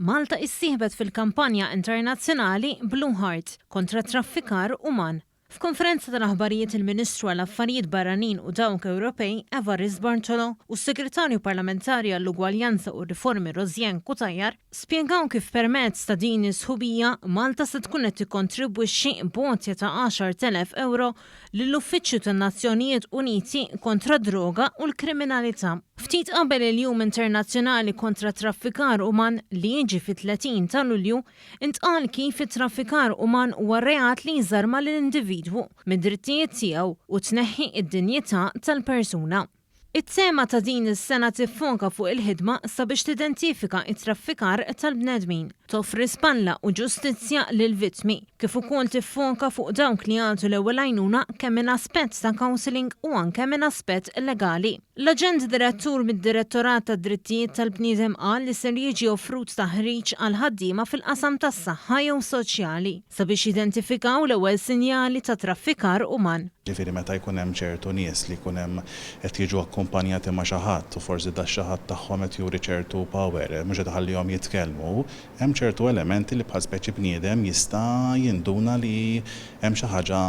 Malta issieħbet fil-kampanja internazzjonali Blue Heart kontra t-traffikar uman. F'konferenza tal-aħbarijiet il-Ministru għall-Affarijiet Barranin u dawk Ewropej Evarist Bartolo u s-Segretarju Parlamentari għall-Ugwaljanza u r-Riformi Rosianne Cutajar spjegaw kif permezz ta' din is-sħubija Malta se tkun qed tikkontribwixxi b'għotja ta' 10,000 ewro lill-Uffiċċju tan-Nazzjonijiet Uniti kontra d-Droga u l-Kriminalità. Ftit qabel il-Jum Internazzjonali kontra t-Traffikar Uman li jiġi fit-30 ta' Lulju, Intqal kif it-traffikar uman huwa reat li jżarma lill-individwu mid-drittijiet tiegħu u tneħħi d-dinjità tal-persuna. It-tema ta' din is-sena tiffoka fuq il-ħidma sabiex tidentifika t-traffikar tal-bnedmin, toffri spalla u ġustizzja lill-vittmi, kif ukoll tiffoka fuq dawk li jagħtu l-ewwel għajnuna kemm minn aspett ta' counselling u anke minn aspett legali. L-Aġent Direttur mid-Direttorat tad-Drittijiet tal-Bniedem qal li ser jiġi offrut taħriġ għall-ħaddiema fil-qasam tas-saħħa jew soċjali sabiex jidentifikaw l-ewwel sinjali ta' traffikar uman. Ġifieri meta jkun hemm ċertu nies li jkun hemm qed jiġu akkumpanjati ma' xi ħadd u forsi dax-xi ħadd tagħhom qed juri ċertu power, mhux qed iħallihom jitkellmu, Hemm ċertu elementi li bħal speċi bniedem jista' jinduna li hemm xi ħaġa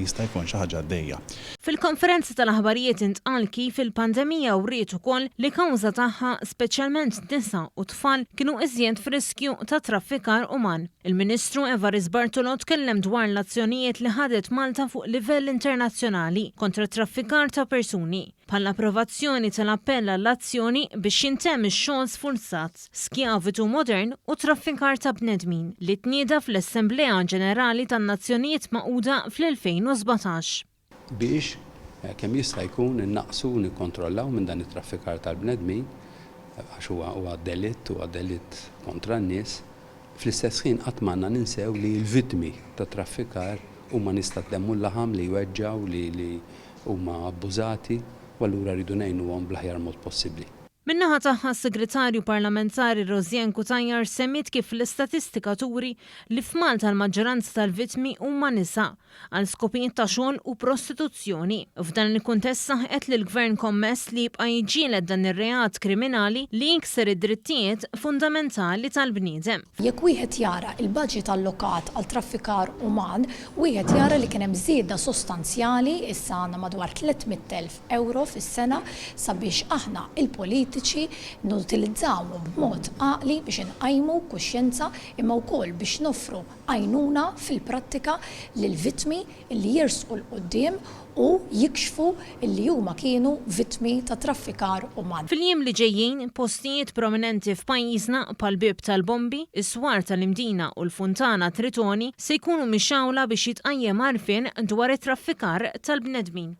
jista' jkun xi ħaġa għaddejja. Fil-konferenza tal-aħbarijiet intqal kif il-pandemija wriet ukoll li kawża tagħha speċjalment nisa u tfal kienu iżjed f'riskju ta' traffikar uman. Il-Ministru Evarist Bartolo tkellem dwar l-azzjonijiet li ħadet Malta fuq livell internazzjonali kontra t-traffikar ta' persuni, bħall-approvazzjoni tal-appell għall-azzjoni biex jintemm ix-xogħol sfurzat. skjavitu modern u traffikar ta' bnedmin, li tnieda fl-Assemblea Ġenerali tan-Nazzjonijiet Magħquda fl-2017. Biex kemm jista' jkun innaqqsu u nikkontrollaw minn dan it-traffikar tal-bnedmin, għax huwa huwa delitt, huwa delitt kontra n-nies. Fl-istess ħin qatt m'għandna ninsew li l-vittmi tat-traffikar huma nies tad-demm u l-laħam li jweġġgħu, li li huma abbużati u allura rridu ngħinuhom bl-aħjar mod possibbli. Min-naħa tagħha s-Segretarju Parlamentari Rosianne Cutajar semmiet kif l-istatistika turi li f'Malta l-maġġoranza tal-vittmi huma nisa, għal skopijiet ta' xogħol u prostituzzjoni. F'dan il-kuntest saħqet li l-Gvern kommess li jibqa' jiġġieled dan ir-reat kriminali li jikser id-drittijiet fundamentali tal-bniedem. Jekk wieħed jara l-budget allokat għal traffikar uman, wieħed jara li kien hemm żieda sostanzjali, issa għandna madwar 300,000 ewro fis-sena sabiex aħna il-politiċi nutilizzawhom b'mod għaqli biex inqajmu kuxjenza imma wkoll biex noffru għajnuna fil-prattika lill-vittmi li jersqu 'l quddiem u jikxfu li huma kienu vittmi ta' traffikar uman. Fil-jiem li ġejjin, postijiet prominenti f'pajjiżna bħall-Bieb tal-Bombi, is-Swar tal-Imdina u l-Funtana Tritoni se jkunu mixgħula biex jitqajjem għarfien dwar it-traffikar tal-bnedmin.